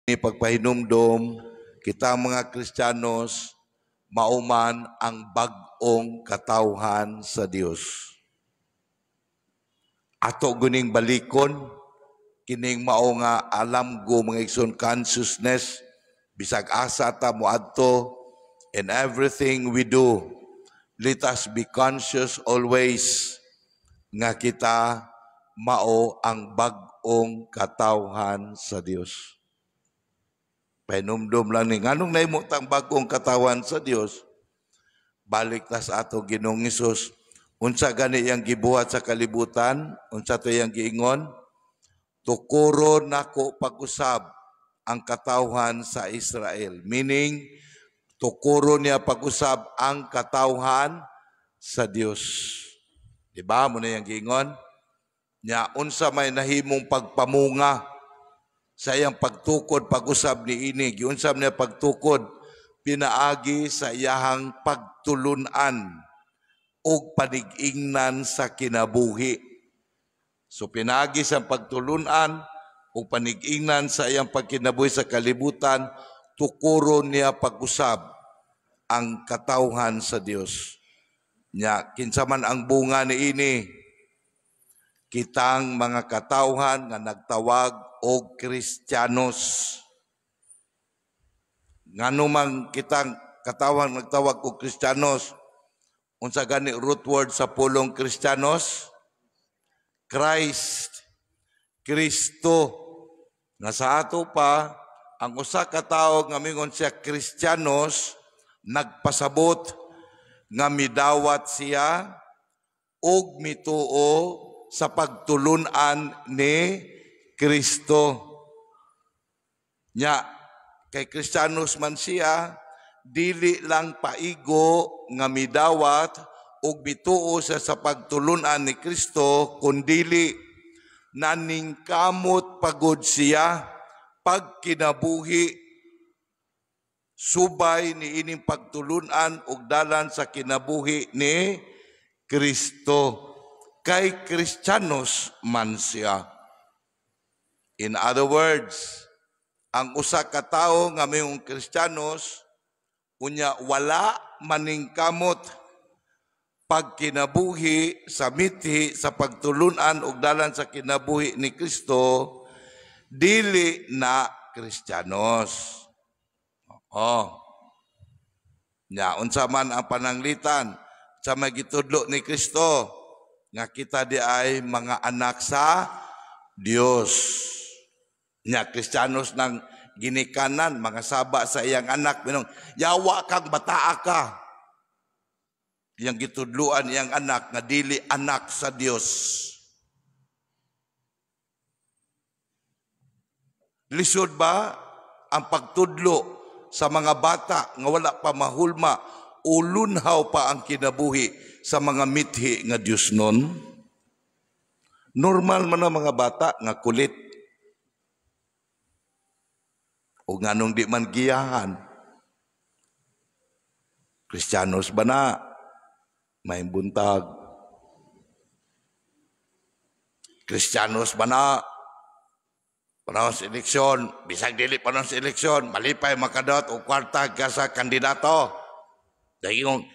Pagpahinumdom kita mga Kristiyanos mauman ang bag-ong katawhan sa Dios. Ato guning balikon kining mao nga alam go, mga igsoon, consciousness bisag asa ta moadto. In everything we do, let us be conscious always nga kita mao ang bag-ong katawhan sa Dios. Pahinumdom lang ni nganong nahimo tang bag-ong katawhan sa Dios. Balik ta sa ato Ginoong Hesus. Unsa gani iyang gibuhat sa kalibutan? Unsa to iyang giingon? "Tukuron nako pag-usab ang katawhan sa Israel." Meaning, tukuron niya pag-usab ang katawhan sa Dios. Di ba? Mao na iyang giingon? Nya unsa may nahimong pagpamunga sa iyang pagtukod pag-usab ni ini? Giunsab niya pagtukod pinaagi sa iyahang pagtulunan ug panig-ingnan sa kinabuhi. So pinaagi sa pagtulunan ug panig-ingnan sa iyang pagkinabuhi sa kalibutan, tukuron niya pag-usab ang katawhan sa Dios. Nya kinsa man ang bunga ni ini? Kitang mga katawhan nga nagtawag og Kristiyanos. Ngano man kitang katawhan nagtawag og Kristiyanos? Unsa gani root word sa pulong Kristiyanos? Christ, Kristo. Nga sa ato pa, ang usa ka tawo nga mingon siya Kristiyanos, nagpasabot nga midawat siya og mituo sa pagtulunan ni Kristo. Nya kay Kristiyanos man siya, dili lang paigo nga midawat ug mituo siya sa pagtulunan ni Kristo, kundili naningkamot pagod siya pagkinabuhi subay ni ining pagtulunan ug dalan sa kinabuhi ni Kristo, kay Kristiyanos man siya. In other words, ang usa ka tawo nga mayong Kristiyanos unya wala maningkamot pagkinabuhi sa mithi sa pagtulunan ug dalan sa kinabuhi ni Kristo, dili na Kristiyanos. Oh. Nya unsa man ang pananglitan sa magitudlo ni Kristo nga kita di ay mga anak sa Dios? Nya Kristiyanos ng ginikanan, mga saba sa iyang anak, minong, "Yawa kang bataa ka." Iyang gitudluan iyang anak nga dili anak sa Dios. Lisod ba ang pagtudlo sa mga bata nga wala pa mahulma, ulunhaw pa ang kinabuhi sa mga mithi nga Dios nun? Normal man ang mga bata nga kulit. O nganong di man giyahan? Kristiyanos ba na? May buntag. Kristiyanos ba na? Panahon sa eleksyon, bisag dili panahon sa eleksyon, malipay makadot o kwarta ka sa kandidato. Dahil yung,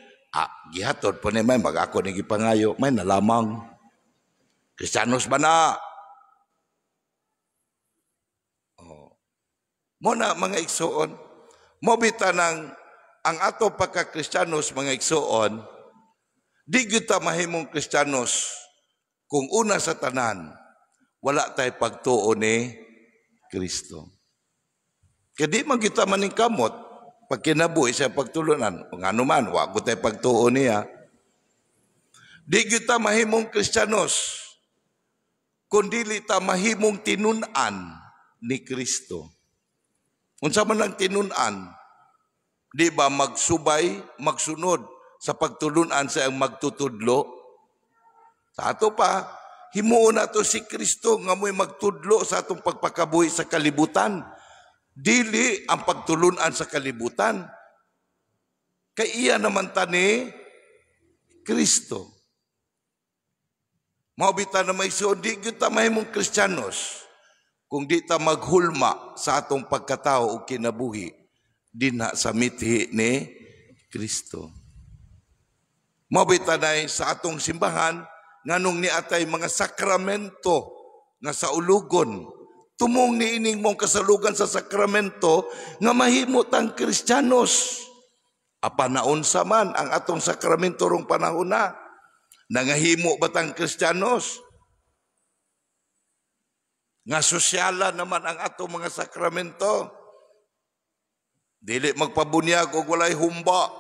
gihatod po ni may mag ako ni gipangayo, may nalamang. Kristiyanos ba na? Oh. Mo na, mga igsuon, mo bita ng ang ato pagka-Kristiyanos, mga igsuon, di kita mahimong Kristiyanos kung una sa tanan, wala tayo pagtuo ni Kristo. Kaya di man kita maningkamot pag kinabuhi sa pagtulunan. Kung ano man, wa ko tayo pagtuo niya. Di kita mahimong Kristiyanos kung dili ta mahimong tinunan ni Kristo. Unsa man ang tinunan? Di ba magsubay, magsunod sa pagtulunan sa iyang magtutudlo? Sa ato pa, himuon nato si Kristo nga mo'y magtudlo sa atong pagpakabuhi sa kalibutan. Dili ang pagtulunan sa kalibutan. Kay iya naman ta ni Kristo. Mao bita na may suod, di kita mahimong Kristiyanos. Kung di ta maghulma sa atong pagkatao o kinabuhi dinha sa mithi ni Kristo. Mao tanay sa atong simbahan, nganong niatay mga sakramento nga sa ulugon, tumong niining mong kasalugan sa sakramento nga mahimo tang Kristiyanos. Apan naunsa man ang atong sakramento rong panahon na? Nangahimo ba tang Kristiyanos? Nga sosyala naman ang atong mga sakramento. Dili magpabunyag og walay humba.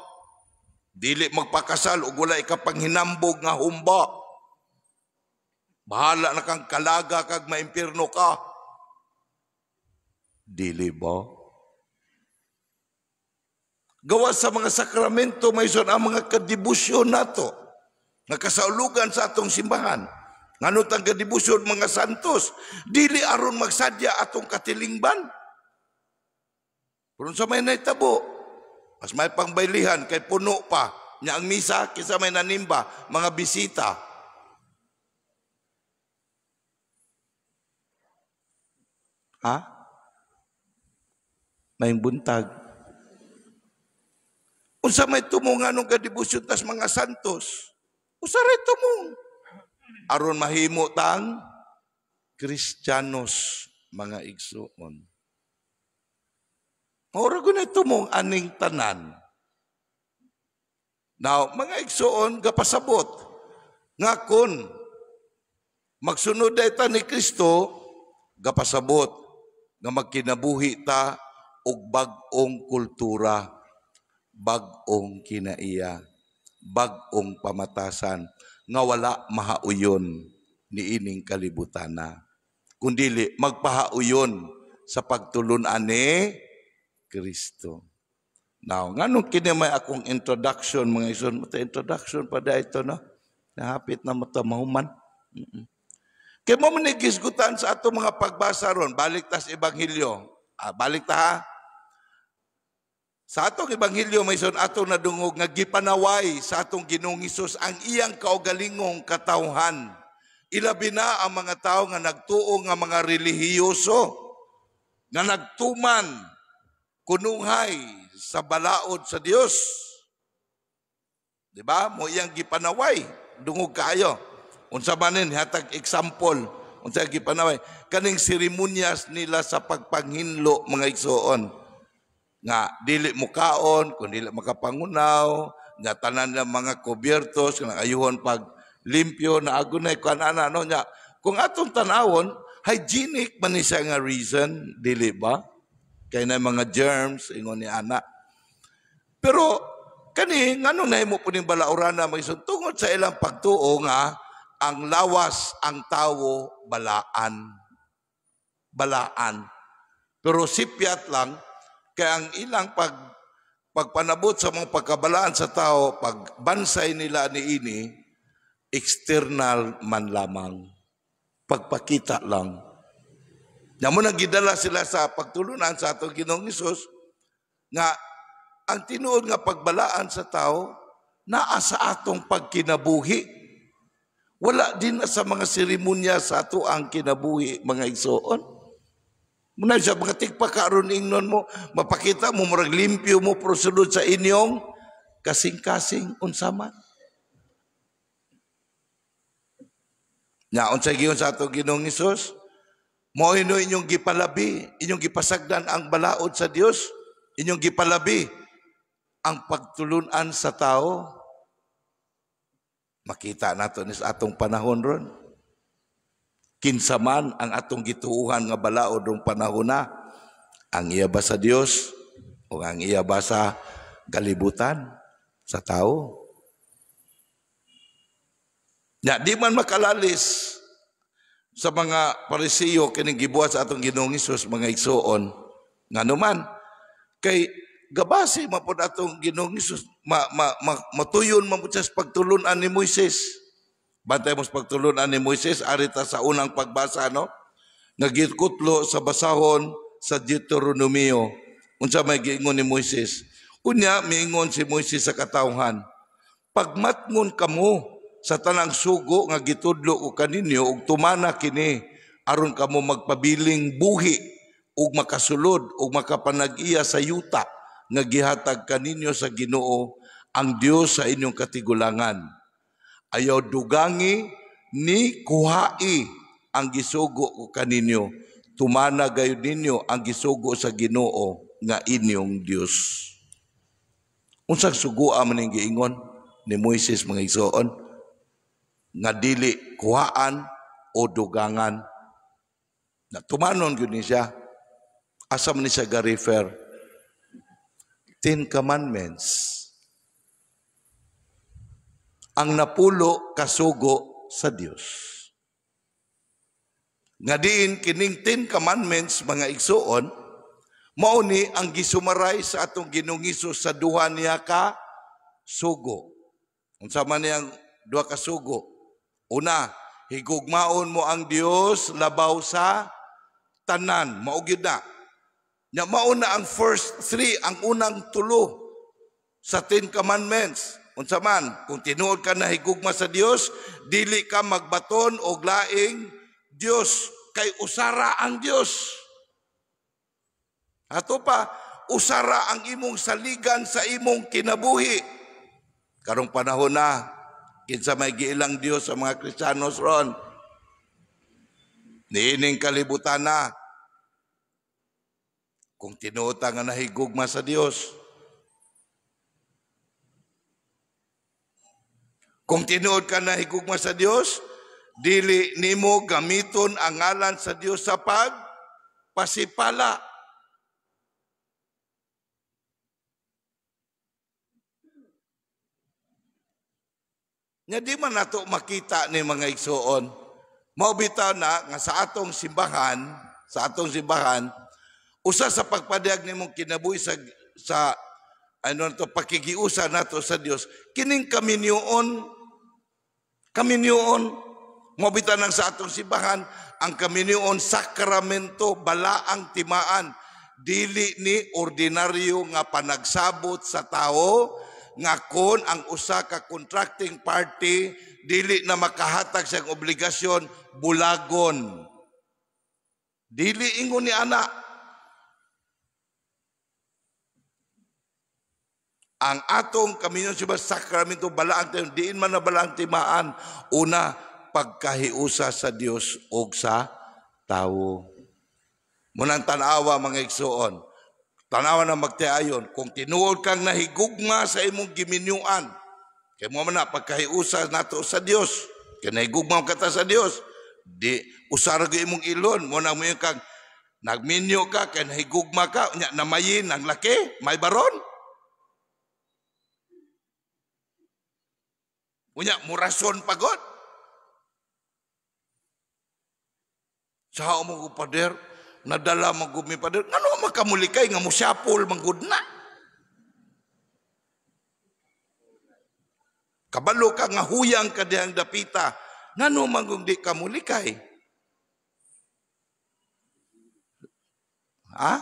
Dili magpakasal og walay kapanghinambog nga humba. Bahala na kang kalaga kag maimpirno ka. Dili ba? Gawa sa mga sakramento may son ang mga kadebosyon nato nga kasaulugan sa atong simbahan. Ngano tang kadebosyon mga santos, dili aron magsadya atong katilingban. Pero sa may naitabo, mas may pangbaylihan kay puno pa nya ang misa kaysa may nanimba mga bisita. Ha? May buntag. Unsa may tumong anong kadebosyon tas mga santos? Usa ray tumong aron mahimo tang Kristiyanos, mga igsuon. Mao ra tumong aning tanan. Now, mga igsuon, gapasabot nga kun magsunod ta ni Kristo, gapasabot nga magkinabuhi ta og bag-ong kultura, bag-ong kinaiya, bag-ong pamatasan nga wala mahauyon niining kalibutana, kundili magpahauyon sa pagtulunan ni Kristo. Now, nganong kini may akong introduction, mga igsoon, mata introduction pa da ito, no? Nahapit na mata mahuman. Kay mo man gisgutan sa ato mga pagbasa ron, balik tas ebanghelyo. Ah, balik ta ha. Sa atong ebanghelyo may son atong nadungog nga gipanaway sa atong Ginoong Hesus ang iyang kaugalingong katawhan. Ilabi na ang mga tao nga nagtuo nga mga relihiyoso nga nagtuman kunuhay sa balaod sa Dios. Di ba? Mo iyang gipanaway, dungog kaayo. Unsa man nin hatag example, unsa gipanaway kaning seremonyas nila sa pagpanghinlo, mga igsoon, nga dili mukaon kun dili makapangunaw, nga tanan ng mga kubyertos nga ayuhon pag limpyo na agunay kuan ana, no? Nya kung atong tan-awon, hygienic man ni siya nga reason, dili ba? Kay na mga germs ingon ni ana. Pero kani nganong nahimo po ning balaurana, mga igsoon? Tungod sa ilang pagtuo nga ang lawas ang tawo balaan. Balaan. Pero sipyat lang kay ang ilang pagpanabot sa mga pagkabalaan sa tao, pagbansay nila ni ini, external man lamang. Pagpakita lang. Nya mo nang gidala sila sa pagtulunan sa atong Ginoong Hesus nga ang tinuod nga pagbalaan sa tao naa sa atong pagkinabuhi. Wala din na sa mga seremonya sa ato ang kinabuhi, mga igsoon. Muna siya, mga tigpakaroon ingnon mo, mapakita mo, murag limpyo mo, pero sulod sa inyong kasing-kasing unsaman. Nya, unsay giyon sa atong Ginoong Hesus? Mao ino inyong gipalabi, inyong gipasagdan ang balaod sa Dios, inyong gipalabi ang pagtulunan sa tao. Makita nato ni sa atong panahon ron. Kinsa man ang atong gituuhan nga balaod rong panahon na, ang iya ba sa Dios o ang iya ba sa kalibutan, sa tao? Nya di man makalalis sa mga Parisiyo kining gibuhat sa atong Ginoong Hesus, mga igsuon. Ngano man kay gabasi mapud atong Ginoong Hesus, matuyon man pud siya sa pagtulunan ni Moises. Bantay mo sa pagtulunan ni Moises, arita sa unang pagbasa, no? Nagikutlo sa basahon sa Deuteronomio. Unsa may giingon ni Moises? Unya miingon si Moises sa katawhan, pagmatngon kamo sa tanang sugo nga gitudlo ko kaninyo ug tumana kini, Aron kamo magpabiling buhi ug makasulod ug makapanag-iya sa yuta nga gihatag kaninyo sa Ginoo ang Dios sa inyong katigulangan. Ayaw dugangi ni kuhai ang gisugo ko kaninyo. Tumana gayud ninyo ang gisugo sa Ginoo nga inyong Dios. Unsang sugoa man ning giingon ni Moises, mga igsoon, nga dili kuhaan o dugangan? Na tumanon gyud ni siya. Asa man ni siya ga-refer? Ten Commandments. Ang napulo kasugo sa Dios. Nga diin kining Ten Commandments, mga igsoon, mao ni ang gisumaray sa atong Ginoong Hesus sa duha niya ka sugo. Unsa man niyang duha ka sugo? Una, higugmaon mo ang Dios labaw sa tanan, mao gyud na. Nya mao na ang first three, ang unang tulo sa Ten Commandments. Unsa man, kung tinuod ka na higugma sa Dios, dili ka magbaton og laing Dios, kay usara ang Dios. Ato pa, usara ang imong saligan sa imong kinabuhi. Karong panahon na, kinsa may giilang Dios sa mga Kristiyanos ron? Niining kalibutan na. Kung tinuod ta nga nahigugma sa Dios, kung tinuod ka nahigugma sa Dios, dili nimo gamiton ang ngalan sa Dios sa pagpasipala. Nya di man nato makita ni mga igsoon. Mao bitaw na nga sa atong simbahan, usa sa pagpadayag nimong kinabuhi sa ano to, pakigiusa nato sa Dios, kining kaminyoon mao bitaw nang sa atong simbahan ang kaminyoon sakramento, balaang timaan, dili ni ordinaryo nga panagsabot sa tao nga kon ang usa ka contracting party dili na makahatag sa obligasyon, bulagon. Dili ingon ni ana. Ang atong kaminyon sa sakramento, balaang timaan, diin man na balaang timaan. Una, pagkahiusa sa Dios og sa tawo. Munang tanawa, mga igsoon. Tanawa na magtiayon, kung tinuod kang nahigugma sa imong giminyuan, kay mo man na pagkahiusa nato sa Dios, kay nahigugma ka ta sa Dios, di usara gyud imong ilon, mo na mo kang nagminyo ka kay nahigugma ka, unya namayin ang laki, may baron. Unya murason pagod. Sa mo ko pader, nadala magumi pader, ngano makamulikay nga musyapol manggud na. Kabalo ka nga huyang ka dihang dapita, ngano manggug di ka mulikay? Ha?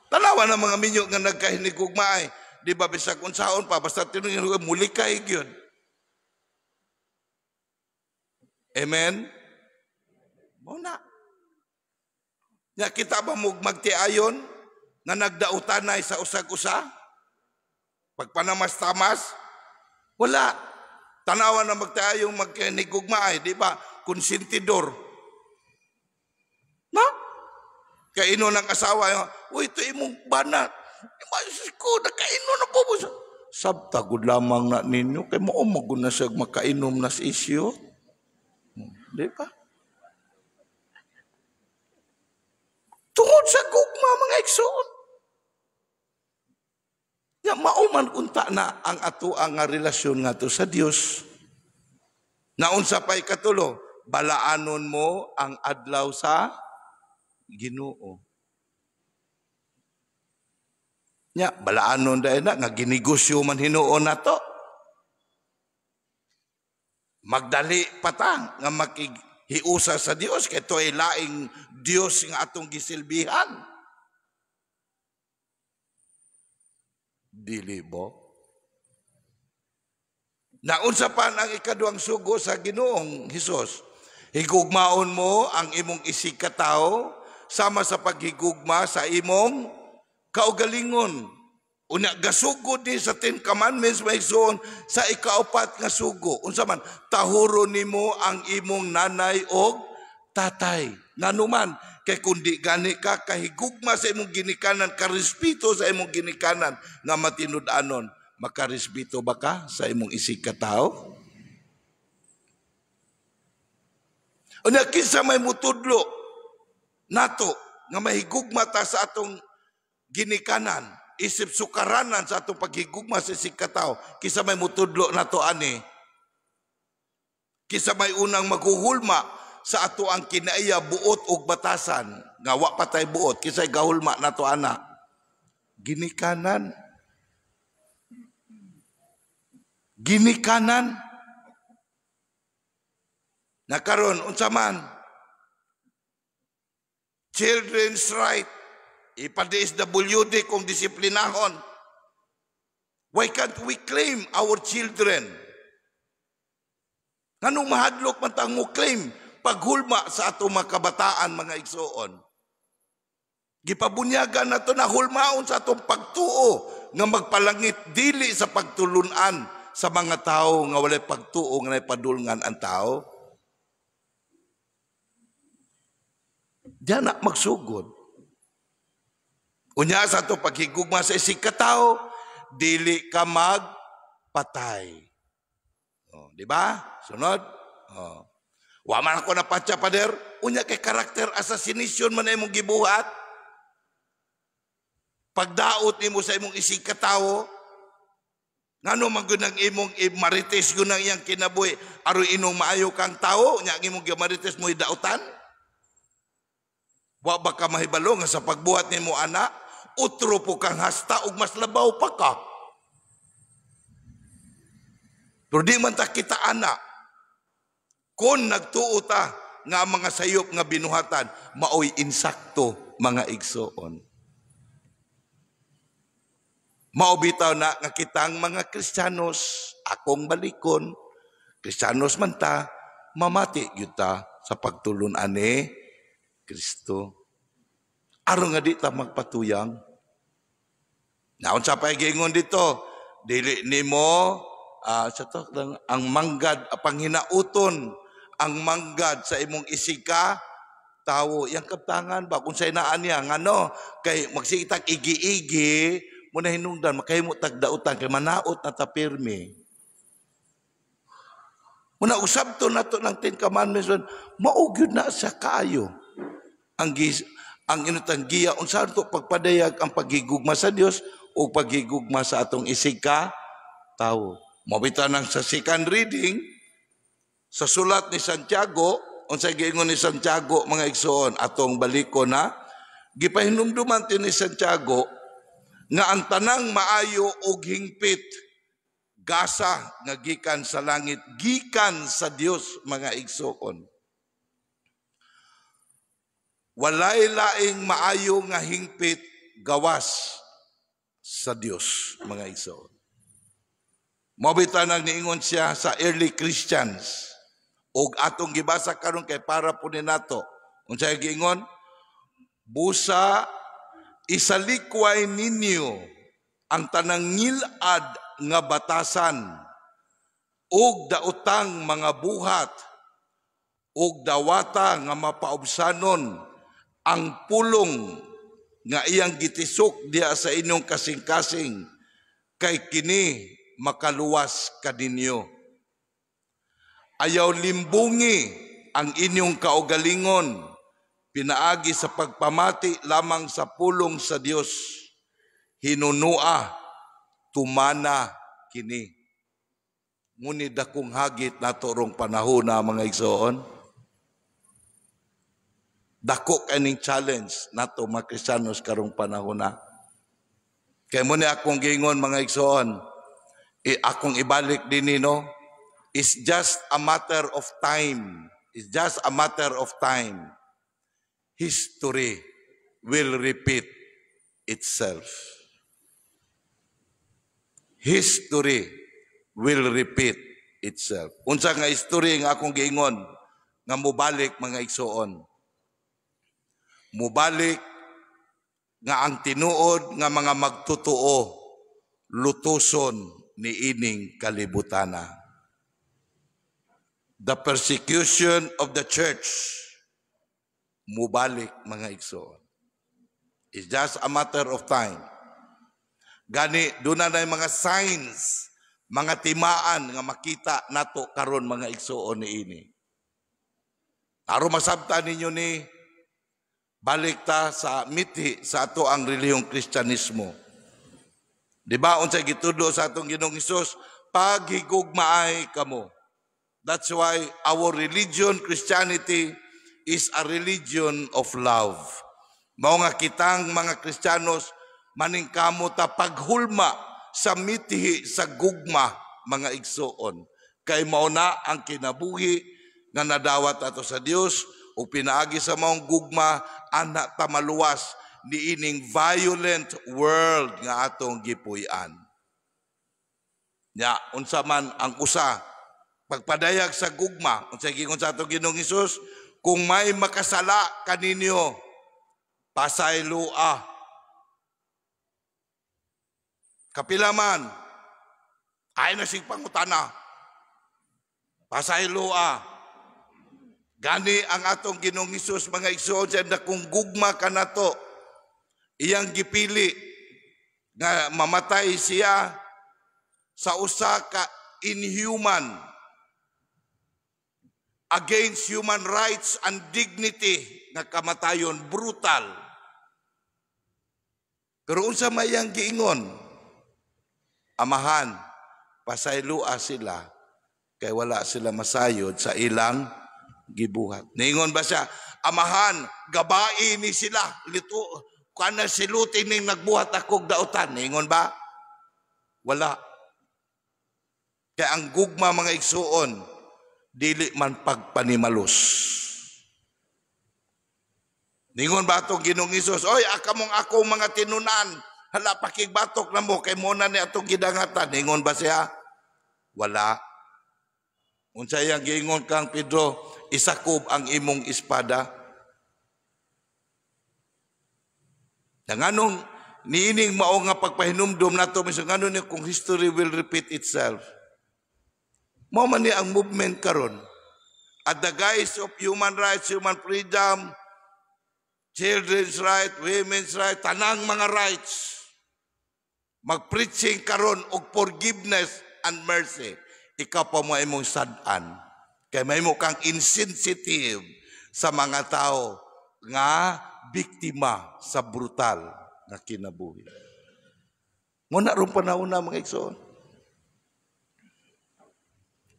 Tanawa na mga minyo nga nagkahinigugmaay, di ba bisag unsaon pa basta tinungin mulikay gyud. Amen? Mao na. Nya kita ba magtiayon nga nagdautanay sa usag-usa? Pagpanamas-tamas? Wala. Tanawa na magtiayong magkinigugmaay, di ba? Konsentidor. Na? Kaino ng asawa, uy, ito imong banat. Imasis ko, nakaino na po. Sabtagod lamang na ninyo, kay mao magud na siya makainom na sa isyo. Di ba? Tungod sa gugma, mga igsoon. Ya mauman unta na ang ato ang relasyon ngadto sa Dios. Naunsa pay katulo, balaanon mo ang adlaw sa Ginoo. Nya balaanon dai na nga ginegosyo man hinuon nato. Magdali pa ta nga makighiusa sa Dios kay to'y laing Dios nga atong gisilbihan. Dili bo? Naunsa pa ang ikaduhang sugo sa Ginoong Hesus? Higugmaon mo ang imong isig katawo sama sa paghigugma sa imong kaugalingon. Unya gasugod ni sa Ten Commandments, mga igsoon, sa ikaupat nga sugo. Unsa man? Tahuro nimo ang imong nanay og tatay. Nganuman kay kung di gani ka kahigugma sa imong ginikanan, karespeto sa imong ginikanan nga matinud-anon, makarespeto ba ka sa imong isig katawo? Unya kinsa may mutudlo nato nga mahigugma ta sa atong ginikanan, isip sukaranan sa atong paghigugma sa isig katawo? Kinsa may mutudlo nato ani? Kinsa may unang maghuhulma sa ato ang kinaiya, buot og batasan nga wa pa tay buot? Kinsay gahulma nato ana? Ginikanan. Ginikanan. Na karon unsa man? Children's right, ipa-DSWD kung disiplinahon. Why can't we claim our children? Nganong mahadlok man tang mo claim paghulma sa ato mga kabataan, mga igsoon? Gipabunyagan nato na hulmaon sa atong pagtuo nga magpalangit, dili sa pagtulunan sa mga tao nga walay pagtuo nga naipadulngan ang tao. Diyan na magsugod. Unya sa ato paghigugma sa isig katawo, dili ka magpatay. Oh, di ba? Sunod. Oh. Wa man ako napatya, pader. Unya kay karakter assassination man imong gibuhat. Pagdaot nimo sa imong isig katawo, ngano man gud ang imong marites gud ang iyang kinabuhi aron inong maayo kang tawo, nya ang imong gimarites mo dautan? Wa ba ka mahibalo nga sa pagbuhat nimo ana, utro po kang hasta ug mas labaw pa ka? Pero di man ta kita ana. Kung nagtuo ta nga ang mga sayop nga binuhatan maoy insakto, mga igsoon. Mao bitaw na nga kitang mga Kristiyanos, akong balikon, Kristiyanos man ta, mamati gyud ta sa pagtulun-an ni Kristo. Aron nga di ta magpatuyang. Naon sa pay giingon dito, dili nimo sa to ang manggad, panghinauton ang manggad sa imong isika tawo. Yang kaptangan ba kung sa inaan niya ngano kay magsigitag igi-igi mo na hinungdan makahimo tag dautan kay manaot na ta pirmi. Muna usab to nato ng Ten Commandments, mao gyud na sa kaayo ang inutang giya unsa to pagpadayag ang paghigugma sa Dios o paghigugma sa atong isig ka tawo. Mao bitaw nang sa second reading sa sulat ni Santiago, unsay giingon ni Santiago, mga igsoon? Atong baliko na gipahinumduman tin ni Santiago nga ang tanang maayo og hingpit gasa nga gikan sa langit, gikan sa Dios, mga igsoon. Walay laing maayo nga hingpit gawas sa Dios, mga igsoon. Mao bitaw nang niingon siya sa early Christians ug atong gibasa karon kay para po ni nato. Unsay giingon? Busa isalikway ninyo ang tanang ngilad nga batasan ug daotang mga buhat ug dawata nga mapaubsanon ang pulong nga iyang gitisok diha sa inyong kasing-kasing, kay kini makaluwas kaninyo. Ayaw limbungi ang inyong kaugalingon pinaagi sa pagpamati lamang sa pulong sa Dios. Hinunua, tumana kini. Ngunit dakong hagit nato rong panahon na, mga igsoon. Dako kaning challenge nato mga Kristiyanos karong panahon na. Kay mo ni akong giingon, mga igsoon, akong ibalik din no, it's just a matter of time. It's just a matter of time. History will repeat itself. History will repeat itself. Unsa nga history nga akong giingon? Nga mubalik, mga igsuon. Mubalik nga ang tinuod nga mga magtotoo lutuson ni ining kalibutana. The persecution of the church mubalik, mga igsoon. It's just a matter of time. Gani duna na mga signs, mga timaan nga makita nato karon, mga igsoon, ni ini. Aron masabtan ninyo ni, balik ta sa mithi sa ato ang relihiyong Kristyanismo. Di ba unsay gitudlo sa atong Ginoong Hesus? Paghigugmaay kamo. That's why our religion, Christianity, is a religion of love. Mao nga kitang mga Kristiyanos maningkamot ta paghulma sa mithihi sa gugma, mga igsuon. Kay mao na ang kinabuhi nga nadawat ato sa Dios ug pinaagi sa maong gugma ana ta maluwas niining violent world nga atong gipuy-an. Nya unsa man ang usa pagpadayag sa gugma? Unsa giingon sa atong Ginoong Hesus? Kung may makasala kaninyo, pasayloa. Kapila man, ay na sig pangutana. Pasayloa. Gani ang atong Ginoong Hesus, mga igsoon, sa dakong gugma kanato, iyang gipili nga mamatay siya sa usa ka inhuman, against human rights and dignity nga kamatayon, brutal. Pero unsa may iyang giingon? "Amahan, pasayloa sila kay wala sila masayod sa ilang gibuhat." Ningon ba siya, "Amahan, gabai ni sila, lito, kana siluti ning nagbuhat akog dautan"? Ningon ba? Wala. Kaya ang gugma, mga igsuon, dili man pagpanimalos. Ningon ba atong Ginoong Hesus, "Oy, akamong akong mga tinunan, hala pakigbatok na mo kay mo na ni atong gidangatan"? Ningon ba siya? Wala. Unsa iyang giingon kang Pedro? "Isakob ang imong espada." Nganong niining mao nga pagpahinumdom nato mismo, ngano ni kung history will repeat itself. Mao man ni ang movement karon. At the guise of human rights, human freedom, children's right, women's right, tanang mga rights. Magpreaching karon og forgiveness and mercy. Ikaw pa mo imong sad-an. Kay mahimo kang insensitive sa mga tao nga biktima sa brutal nga kinabuhi. Muna ron panahon na, mga igsoon.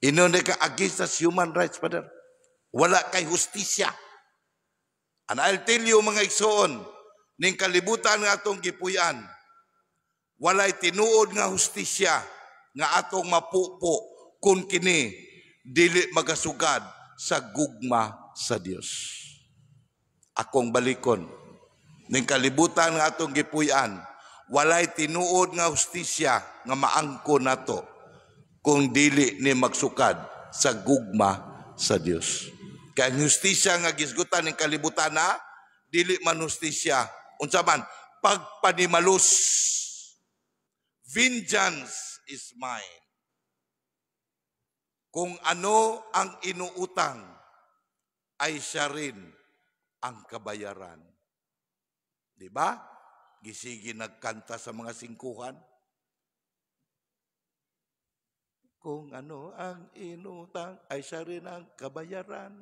Inon ka against sa human rights, Father. Wala kay hustisya. And I'll tell you, mga igsoon, ning kalibutan nga atong gipuy-an, walay tinuod nga hustisya nga atong mapupo kung kini dili magasugad sa gugma sa Dios. Akong balikon, ning kalibutan nga atong gipuy-an, walay tinuod nga hustisya nga maangko nato kung dili ni magsukad sa gugma sa Dios. Kay ang hustisya nga gisgutan ning kalibutan na dili man hustisya. Unsa man? Pagpanimalus. Vengeance is mine. Kung ano ang inuutang ay siya rin ang kabayaran. Di ba? Gisigi nagkanta sa mga singkuhan. Kung ano ang inutang ay siya rin ang kabayaran.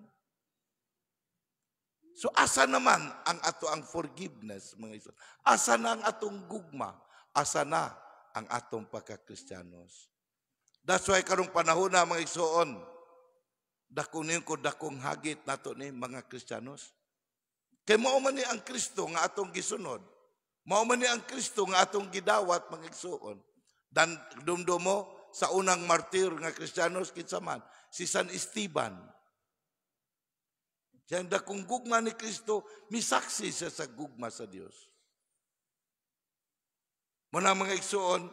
So asa naman ang ato ang forgiveness, mga iso? Asa na ang atong gugma? Asa na ang atong pagkakristiyanos? That's why karong panahon na, mga igsoon, dako niyo ko dakong hagit nato ni mga Kristiyanos. Kay mao man ni ang Kristo nga atong gisunod. Mao man ni ang Kristo nga atong gidawat, mga igsoon. Dan dumdumo sa unang martir nga Kristiyanos, kinsa man? Si San Esteban. Siyang dakong gugma ni Kristo, misaksi siya sa gugma sa Dios. Muna, mga igsoon,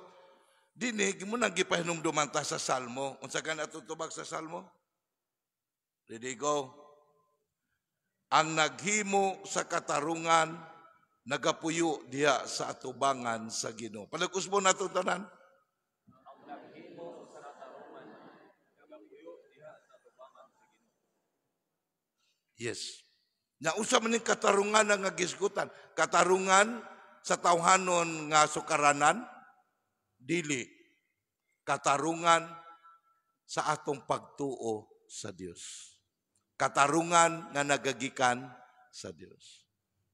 dinig mo nang gipahinumduman ta sa Salmo. Unsa ka natutubag sa Salmo? Ready, go. Ang naghimo sa katarungan nagapuyo diha sa atubangan sa Ginoo. Palagusbo nato tanan. Ang naghimo sa katarungan nagapuyo diha sa atubangan sa Ginoo. Yes. Nya unsa man ning katarungan nga gisgutan? Katarungan sa tawhanon nga sukaranan? Dili. Katarungan sa atong pagtuo sa Dios. Katarungan nga nagagikan sa Dios.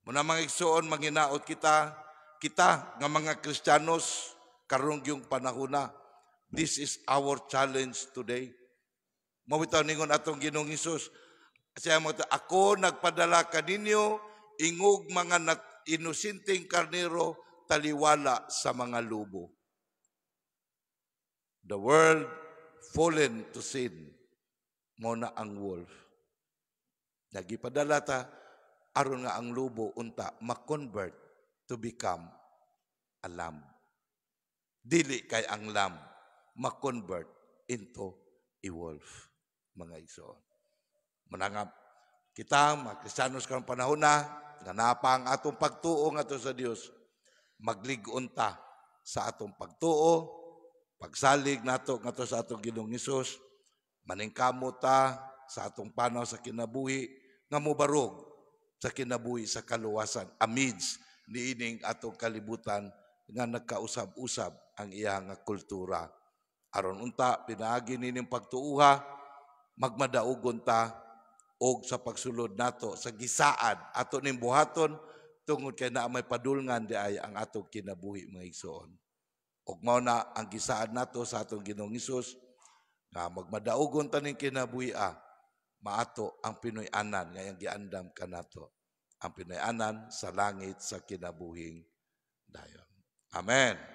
Muna, mga igsoon, manginaot kita, kita nga mga Kristiyanos karong yung panahona. This is our challenge today. Mao bitaw ningon atong Ginoong Hesus. Siya mo, "Ako nagpadala kaninyo ingog mga inosenteng karnero taliwala sa mga lobo." The world fallen to sin. Mao na ang wolf. Nagipadala ta aron nga ang lobo unta ma-convert to become a lamb. Dili kay ang lamb ma-convert into a wolf, mga igsoon. Muna nga kita, mga Kristiyanos karong panahon na, nga napa ang atong pagtuo ngadto sa Dios, maglig-on ta sa atong pagtuo, pagsalig nato ngadto sa atong Ginoong Hesus, maningkamot ta sa atong panaw sa kinabuhi nga mobarog sa kinabuhi sa kaluwasan amidst niining atong kalibutan nga nagkausab-usab ang iya nga kultura. Aron unta pinaagi nining pagtuuha, magmadaugon ta og sa pagsulod nato sa gisaad ato ning buhaton tungod kay naa may padulngan di ay ang atong kinabuhi, mga igsoon. Og mao na ang gisaad nato sa atong Ginoong Hesus nga magmadaugon ta ning kinabuhi maato ang Pinoy-anan nga iyang giandam kanato. Ang Pinoy-anan sa langit sa kinabuhing dayon. Amen.